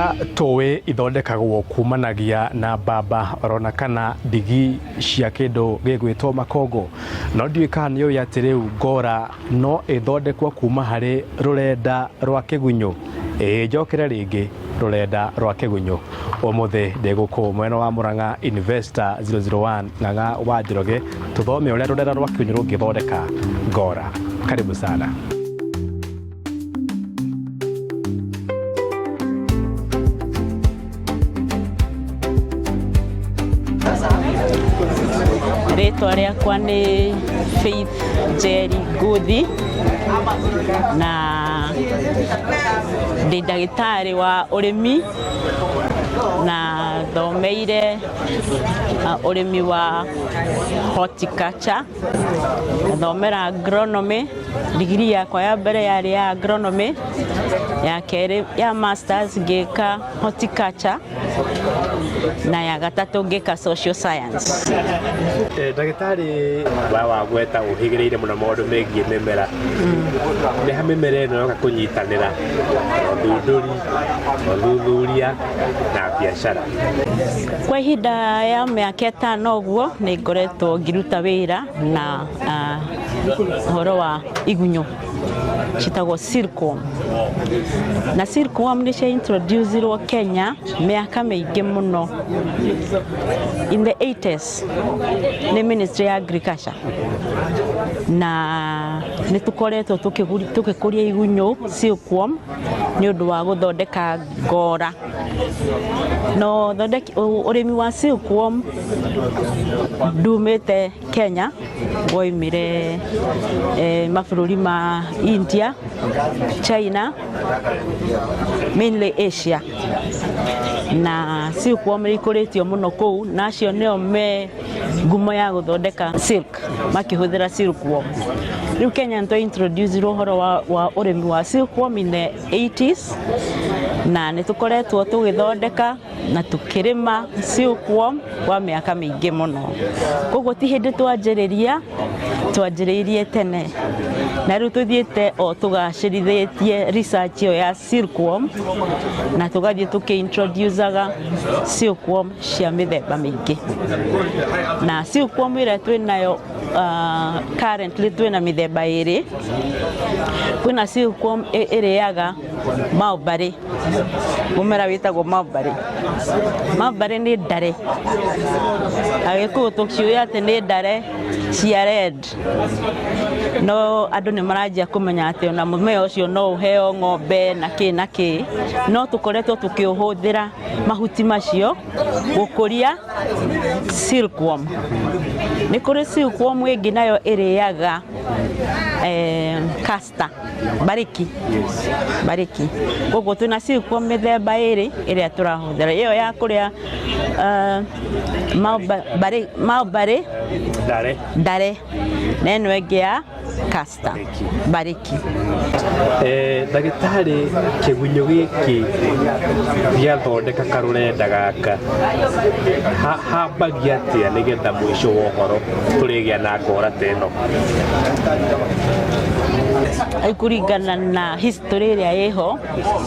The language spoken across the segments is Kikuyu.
Ngora tũĩ ithondekagwo kumanagia na mbamba orona kana ndigi cia kĩndũ gĩgwĩtwo makongo. No ndiũĩ kana nĩ ũĩ atĩ rĩu ngora no ĩthondekwo kuma harĩ rũrenda rwa kĩgunyũ. Ĩĩ njokere rĩngĩ rũrenda rwa kĩgunyũ. Ũmũthĩ ndĩ gũkũ mwena wa Murang'a Investor 001 Ng'ang'a wa Njoroge tũthome ũrĩa rũrenda rwa kĩgunyũ rũngĩthondeka ngora. Karibu sana. Rĩtwa rĩakwa nĩ Faith Njeri Ngũthi na ndĩ ndagĩtarĩ wa ũrĩmi na thomeire ũrĩmi wa horticulture, ngathomera agronomy. Digiri yakwa ya mbere yarĩ ya agronomy, ya kerĩ ya masters ngĩka horticulture na ya gatatũ ngĩka social science. Eh, ndagĩtarĩ wa wagweta ũhĩgĩrĩire mũno maũndũ megiĩ mĩmera nĩ ha mĩmera ĩno yoka kũnyitanĩra ũthundũri ũthuthuria na biacara? Kwa ihinda ya mĩaka ĩtano ũguo nĩ ngoretwo ngĩruta wĩra na ũhoro wa igunyũ ciĩtagwo silkworm. Na silkworm nĩ cia introduce irwo Kenya mĩaka mĩingĩ mũno in the 80s nĩ ministry ya agriculture na nĩ tũkoretwo tũgĩkũria igunyũ silkworm nĩ ũndũ wa gũthondeka ngora. Na ũrĩmi wa silkworm ndumĩte Kenya woimire eh, mabũrũri ma India, China, mainly Asia na silkworm nĩ ikũrĩtio mũno kũu na acio nĩo me ngumo ya gũthondeka silk makĩhũthĩra silkworm. Rĩu Kenya nĩ twa introduce irwo ũhoro wa ũrĩmi wa silkworm in the 80s na nĩ tũkoretwo tũgĩthondeka na tũkĩrĩma silkworm kwa mĩaka mĩingĩ mũno. Koguo ti hĩndĩ twanjĩrĩria, twanjĩrĩirie tene na rĩu tũthiĩte o tũgacĩrithĩtie research ĩyo ya silkworm na tũgathiĩ tũkĩ introduce aga silkworm cia mĩthemba mĩingĩ. Na silkworm ĩrĩa twĩnayo currently twĩna mĩthemba ĩrĩ, kwĩna silkworm ĩrĩaga mulberry Mũmera wĩtagwo mulberry. Mulberry nĩ ndare. Agĩkũyũ tũciũĩ atĩ nĩ ndare cia red. No andũ nĩ maranjia kũmenya atĩ ona mũmera ũcio no ũheo ng'ombe na kĩ na kĩ. No tũkoretwo tũkĩũhũthĩra mahuti macio gũkũria silkworm. Nĩ kũrĩ silkworm ĩngĩ nayo ĩrĩaga castor. Bariki bariki koguo twĩna silkworm mĩthemba ĩrĩ ĩrĩa tũrahũthĩra ĩyo ya kũrĩa mulberry Ndare. ndare na ĩno ĩngĩ ya castor bariki. Eh, ndagĩtarĩ kĩgunyũ gĩkĩ gĩathondeka karũrenda gaka hambagia atĩa nĩgetha mũico wa ũhoro tũrĩgĩa na ngora ta ĩno? Kũringana na history ĩrĩa ĩho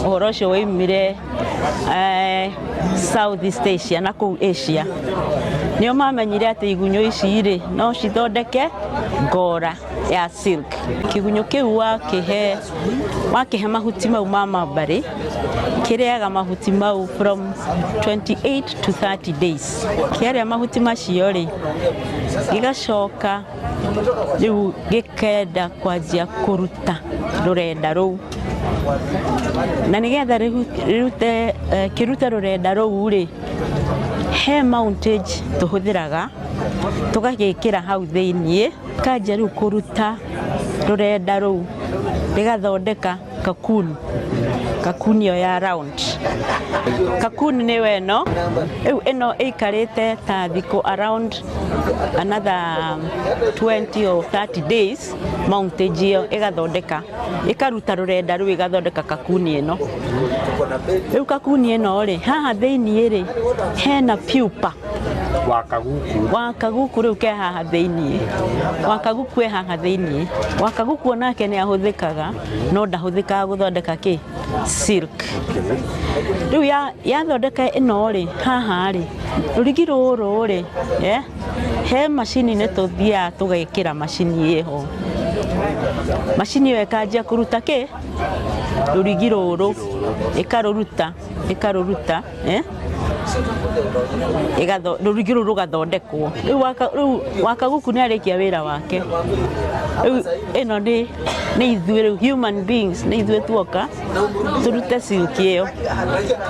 ũhoro ũcio waumire eh, South East Asia na kũu Asia nĩo mamenyire atĩ igunyũ ici rĩ no cithondeke ngora ya silk. Kĩgunyũ kĩu wakĩhe wakĩhe mahuti mau ma mulberry kĩrĩaga mahuti mau from 28 to 30 days. Kĩarĩa mahuti macio rĩ gĩgacoka rĩu gĩkenda kwanjia kũruta rũrenda rũu na nĩgetha rĩrute eh, kĩrute rũrenda rũu rĩ he mountage tũhũthĩraga tũgagĩkĩra hau thĩiniĩ kanjia rĩu kũruta rũrenda rũu rĩgathondeka cocoon cocoon ĩyo ya round cocoon nĩyo ĩno rĩu ĩno ĩikarĩte ta thikũ around another 20 or 30 days mountage ĩyo ĩgathondeka ĩkaruta rũrenda rũu ĩgathondeka cocoon ĩno rĩu cocoon ĩno rĩ haha thĩiniĩ rĩ hena pupa. Wakaguku. Wakaguku rĩu ke haha thĩiniĩ. Wakaguku e haha thĩiniĩ. Wakaguku onake nĩ ahũthĩkaga, no ndahũthĩkaga gũthondeka kĩ? Silk. Rĩu yathondeka ĩno rĩ, haha rĩ, rũrigi rũrũ rĩ, he macini-inĩ tũthiaga tũgekĩra macini ĩho. Macini ĩyo ĩkanjia kũruta kĩ? Rũrigi rũrũ, ĩkarũruta, ĩkarũruta, eh? Rũrigi rũu rũgathondekwo. Rĩu wakaguku nĩ arĩkia wĩra wake. Rĩu ĩno nĩ ithuĩ rĩu human beings, nĩ ithuĩ tuoka tũrute silk ĩyo.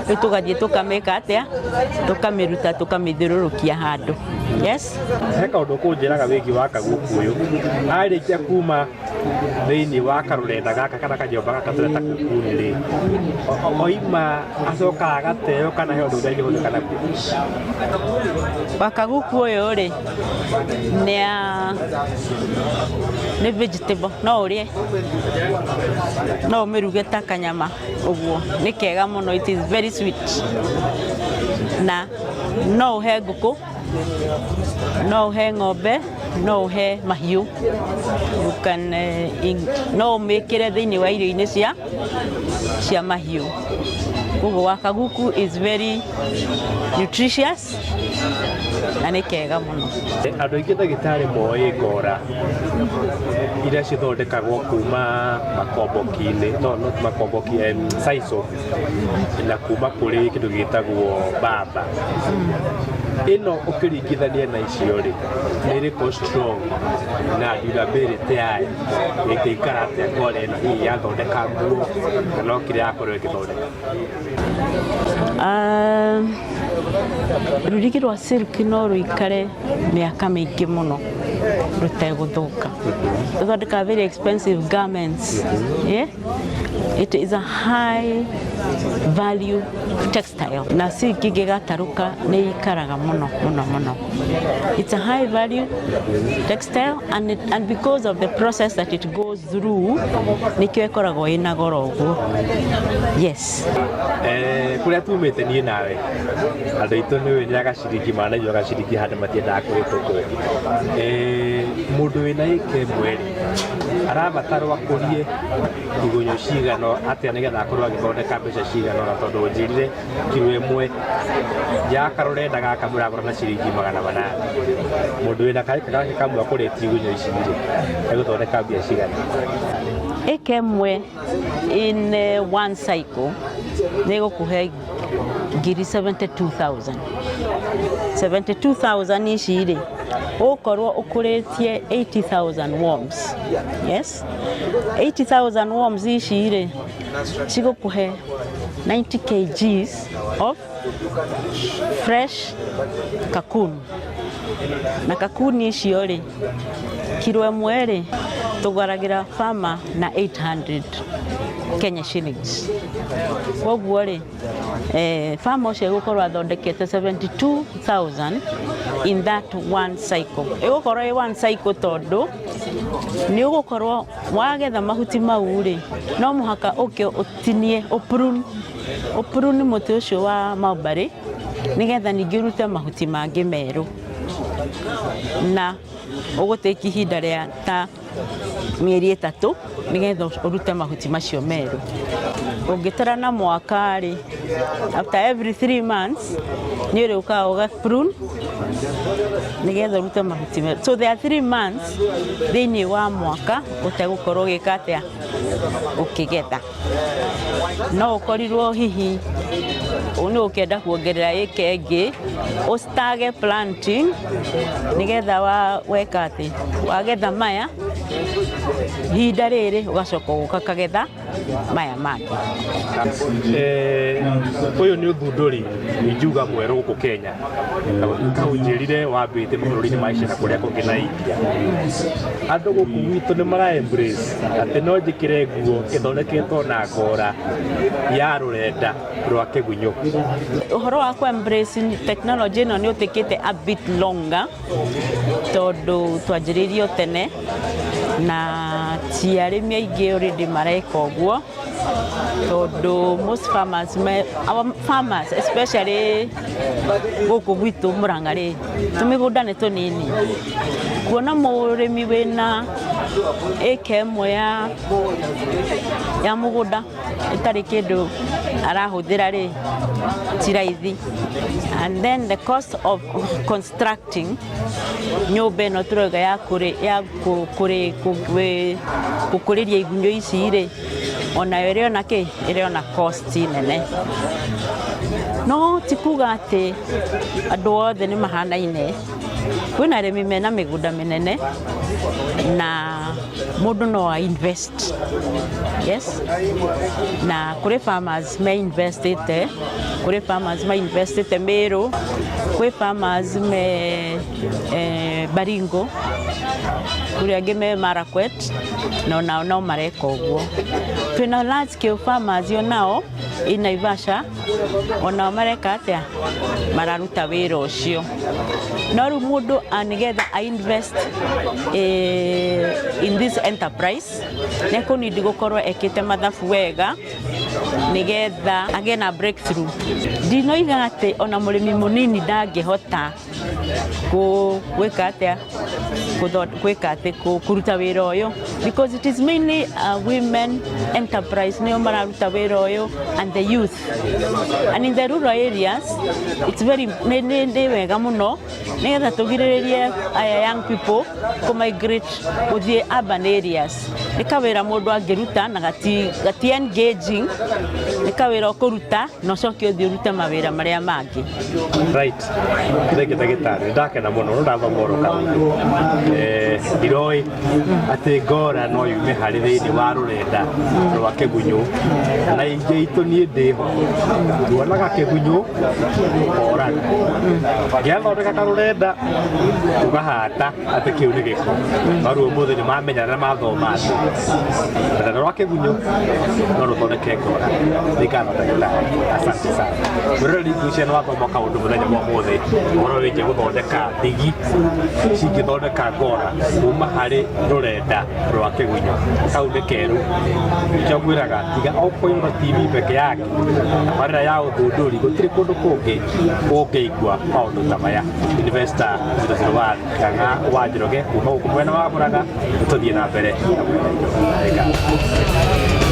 Rĩu tũgathiĩ tũkamĩka atĩa? Tũkamĩruta, tũkamĩthiũrũrũkia handũ. Yes? He kaũndũ kũnjĩraga wĩgiĩ wa kaguku ũyũ. Arĩkia kuma thĩinĩ wa karũrenda gaka kana kanyũmba gaka tũreta kukuni rĩ, oima acokaga agateo kana he ũndũ ũngĩ angĩhũthĩka naguo? Wakaguku ũyũ rĩ, nĩ vegetable, no ũrĩe, no ũmĩruge ta kanyama ũguo, nĩ kega mũno, it is very sweet. Na no ũhe ngũkũ, no ũhe ng'ombe, no ũhe mahiũ. You can, no ũmĩkĩre thĩinĩ wa irio-inĩ cia mahiũ. Koguo wakaguku is very nutritious na nĩ kega mũno. Andũ aingĩ ndagĩtarĩ moĩ ngora iria cithondekagwo kuma makomboki-inĩ, no not makomboki, sisal, na kuma kũrĩ kĩndũ gĩtagwo mbamba. Ĩno ũkĩringithania na icio rĩ, nĩ ĩrĩkũ strong na durability yayo ĩngĩikara atĩa ngora ĩno hihi yathondeka nguo kana o kĩrĩa yakorwo ĩgĩthondeka? Rũrigi rwa silk no rũikare mĩaka mĩingĩ mũno rũtegũthũka. Rũthondekaga very expensive garments. Yeah? It is a high value textile. Na silk ĩngĩgatarũka nĩ ikaraga mũno mũno mũno. It's a high value textile and because of the process that it goes through, nĩkĩo ĩkoragwo ĩna goro ũguo. Yes. Kũrĩa tumĩte niĩ nawe, andũ aitũ nĩ ũĩ nĩ agaciringi manaiywo agaciringi handũ matiendaga kũhĩtũkwo. Mũndũ wĩna ĩka ĩmwe rĩ, arabatarwo akũrie igunyũ cigana atĩa nĩgetha akorwo agĩthondeka mbeca cigana ũna, tondũ ũnjĩrire kiro ĩmwe ya karũrenda gaka mũragũra na ciringi 800. Mũndũ wĩna kaĩka gake kamwe akũrĩtie igunyũ ici rĩ, egũthondeka mbia cigana? Ĩka ĩmwe in one cycle nĩ ĩgũkũhe ngiri 72,000. 72,000 ici rĩ, ũgũkorwo ũkũrĩtie 80,000 worms. Yes? 80,000 worms ici rĩ, cigũkũhe 90 kgs of fresh cocoon. Na cocoon icio rĩ, kiro ĩmwe rĩ, tũgũragĩra farmer na 800 Kenya shillings. Koguo rĩ, farmer ũcio egũkorwo athondekete 72,000 in that one cycle. Ĩgũkorwo ĩ one cycle tondũ nĩ ũgũkorwo wagetha mahuti mau rĩ, no mũhaka ũke ũtinie, ũprune mũtĩ ũcio wa mulberry nĩgetha ningĩ ũrute mahuti mangĩ merũ. Na ũgũtĩki ihinda rĩa ta mĩeri 3 nĩgetha ũrute mahuti macio merũ. Ũngĩtara na mwaka rĩ, after every 3 months nĩ ũrĩũkaga ũga prune nĩgetha ũrute mahuti merũ. So there are 3 months thĩinĩ wa mwaka ũtegũkorwo ũgĩka atĩa? Ũkĩgetha. No ũkorirwo hihi nĩ ũkĩenda kuongerera ĩka ĩngĩ, ũstage planting nĩgetha weka atĩ wagetha maya ihinda rĩrĩ ũgacoka ũgoka kagetha maya mangĩ. Ũyũ nĩ ũthundũri ingiuga mwerũ gũkũ Kenya. Kaũnjĩrire wambĩte mabũrũri-inĩ ma Asia na kũrĩa kũngĩ na India. Andũ gũkũ gwitũ nĩ mara embrace atĩ no njĩkĩre nguo ĩthondeketwo na ngora ya rũrenda rwa kĩgunyũ. Ũhoro wa kũ embrace technology ĩno nĩ ũtĩkĩte a bit longer tondũ twanjĩrĩirio tene na ti arĩmi aingĩ already mareka ũguo. Tondũ most farmers me, our farmers especially gũkũ gwitũ Murang'a rĩ, tũmĩgũnda nĩ tũnini. Kuona mũrĩmi wĩna ĩka ĩmwe ya mũgũnda ĩtarĩ kĩndũ arahũthĩra rĩ, ti raithi. And then the cost of constructing nyũmba ĩno tũrauga ya gũkũrĩria igunyũ ici rĩ, onayo ĩrĩ ona kĩ, ĩrĩ ona cost nene. No ti kuga atĩ andũ othe nĩ mahanaine. Kwĩna arĩmi mena mĩgũnda mĩnene na mũndũ no a invest. Yes, na kũrĩ farmers me investĩte, kũrĩ farmers ma investĩte Meru, kwĩ farmers me Baringo, kũrĩ angĩ me Marakwet, na onao no mareka ũguo. Twĩna large scale farmers onao in Naivasha, onao mareka atĩa? Mararuta wĩra ũcio. No rĩu mũndũ nĩgetha a invest in this enterprise, nĩ ekũnidi gũkorwo ekĩte mathabu wega nĩgetha agĩe na breakthrough. Ndinoiga atĩ ona mũrĩmi mũnini ndangĩhota gwĩka atĩa, gwĩka atĩ kũruta wĩra ũyũ, because it is mainly a women enterprise nĩo mararuta wĩra ũyũ and the youth. And in the rural areas it's very nĩ wega mũno nĩgetha tũgirĩrĩrie aya young people kũ migrate gũthiĩ urban areas. Nĩ kawĩra mũndũ angĩruta na gati engaging, nĩ kawĩra ũkũruta na ũcoke ũthiĩ ũrute mawĩra marĩa mangĩ. Right, thengi ndagĩtarĩ, ndakena mũno no ndathoma oro kaũndũ. Ndiroĩ atĩ ngora no yume harĩ thĩinĩ wa rũrenda rwa kĩgunyũ, na ingĩ itũ niĩ ndĩho tuonaga kĩgunyũ koraga gĩathondeka karũrenda tũkahata atĩ kĩu nĩ gĩko. No rĩu ũmũthĩ nĩ mamenya na mathoma atĩ rũrenda rwa kĩgunyũ no rũthondeke ngora. Nĩ ngatho ndagĩtarĩ, asante sana. Mwĩroreri, ngwĩciria nĩ wathoma kaũndũ mũthenya wa ũmũthĩ ũhoro wĩgiĩ gũthondeka ndigi cingĩthondeka ngora kuma harĩ rũrenda rwa kĩgunyũ. Kau nĩ kerũ. Nĩkĩo ngwĩraga tiga o kwĩrora TV peke yake, tabarĩra ya ũthundũri, gũtirĩ kũndũ kũngĩ ũngĩigua maũndũ ta maya. Investor 001 Kang'a wa Njoroge kuma gũkũ mwena wa Mũrang'a, tũthiĩ na mbere na mwena. Nĩ ngatho.